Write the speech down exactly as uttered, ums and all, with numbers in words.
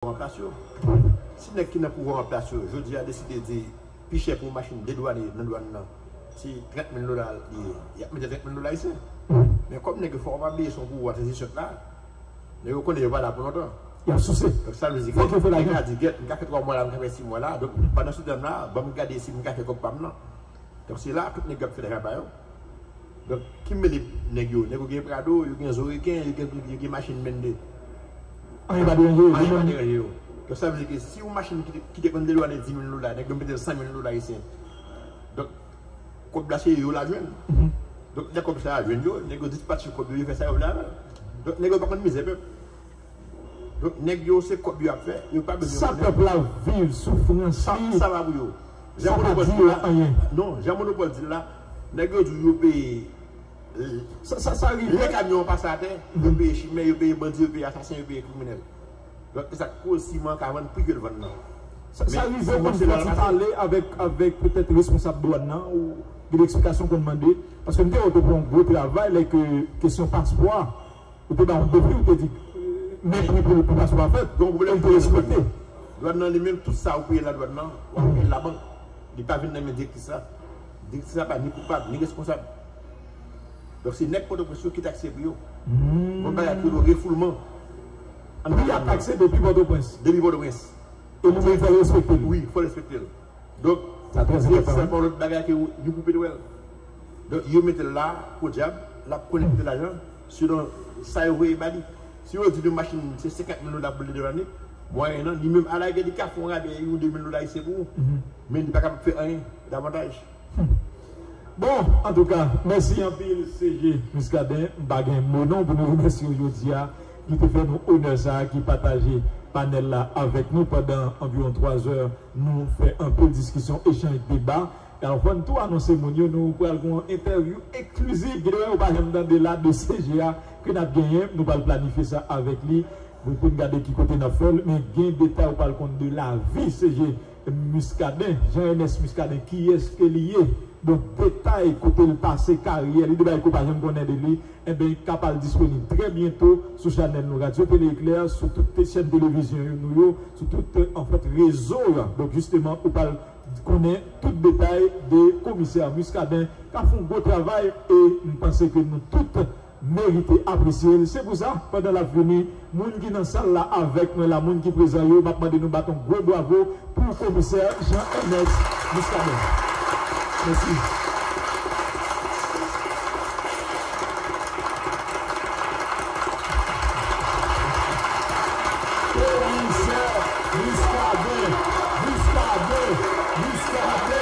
pouvwa an plas yo. Si nèg ki nan pouvwa an plas yo, jodi a deside di pi chè pou yon machin dedwane nan dwàn nan, se trant mil dola li ye, y ap mete trant mil dola ayisyen. Men kòm nèg yo fò w pa bliye se yon pouvwa tranzisyon k la, nèg yo konnen yo pa la pou lontan. Y ap souse. Donk sa vle di ke nèg la di, "Gèt, m ka fè twa mwa la, m ka fè sis mwa la. Donk pandan se tan la, ban m gade si m ka fè kòb pa m nan." Donk se la tout nèg yo ap fè travay pa yo. Donk ki mele nèg yo? Nèg yo gen Prado, yo gen Zoriken, yo gen, yo gen machin blende. Anyen pa deranje yo. Anyen pa deranje yo. Donk sa vle di ke si yon machin ki te, ki te konn dedwane dis mil dola, nèg yo mete l san mil dola ayisyen. Donk kòb la se yo l al jwenn. Donk lè kòb sa a jwenn yo, nèg yo dispatche kòb yo, yo fè sa yo vle avè l. Donk nèg yo pa konn mizè pèp. Donk nèg yo se kòb yo ap fè, yo pa bezwen konnen. Sa pèp la viv, soufrans li, sa pa pou yo. Jan Monopòl di la, non, jan Monopòl di la, nèg yo di yo peye, sa, sa, sa rive. Lè kamyon an pase atè, yo peye chimè, yo peye bandi, yo peye asasen, yo peye kriminèl. Donk e sa k koz siman ka vann pri ke l vann nan. Sa, sa rive ou konn fè ti pale avèk, avèk petèt responsab dwàn nan, ou gen de eksplikasyon konn mande, paske m te wè w te fè yon gwo travay lè ke kesyon paspò a, ou te ba yon defi, ou te di, men pri pou, pou paspò a fèt, e l te respekte. Dwàn nan li menm, tout sa ou peye nan dwàn nan, w ap peye l labank. Li pa vin nan men direktris la. Direktris la pa ni koupab, ni responsab. Donk se nèg Pòtoprens yo ki takse pri yo. Gon bagay ki rele refoulman. Pri a takse depi Pòtoprens. Depi Pòtoprens. E nou menm fò respekte l. Wi, fò respekte l. Donk, sa trè enpòtan, wi. Se pa yon lòt bagay ke yon koupe dwèl. Donk, yo mete l la, podyab, l ap kolekte lajan, selon sa yo voye ba li. Si yo di yon machin se senkant mil dola pou l dedwane, mwayen nan, li menm, alagè, li ka fè yon rabè yon de mil dola ayisyen pou ou. Men li pa kapab fè anyen davantaj. Bon, antouka, mèsi anpil, C G Muscadin. M pa gen mo non pou nou remèsye w jodi a, ki te fè nou onè sa a, ki pataje panèl la avèk nou pandan anviwon twa zè. Nou fè anpil diskisyon, echanj, deba. E anvan n tou anonse moun yo, nou pral gen yon entèvyou eksklizif. Gen de bagay ou pa janm tande la de C G a ke n ap genyen. Nou pral planifye sa avèk li. Pou, pou n gade ki kote n ap fè l. Men gen detay ou pral konn de lavi C G Muscadin, Jean Ernest Muscadin, kiyès ke li ye. Donk, detay kote l pase, karyè li, de bagay ke w pa janm konnen de li, enben, k ap al disponib trè byento sou chanèl nou, Radyo Tele Eklè, sou tout te-, chèn televizyon yo, nou yo, sou tout, anfèt, rezo yo. Donk, jisteman, ou pral konnen tout detay de Komisè Muscadin, k ap fè yon gwo travay, e m panse ke nou tout merite apresye l. Se pou sa, pandan l ap vini, moun ki nan sal la avèk mwen la, moun ki prezan yo, m ap mande nou bat yon gwo bwavo pou Komisè Jean Ernest Muscadin. Mèsi. Komisè Muscadin, Muscadin, Muscadin.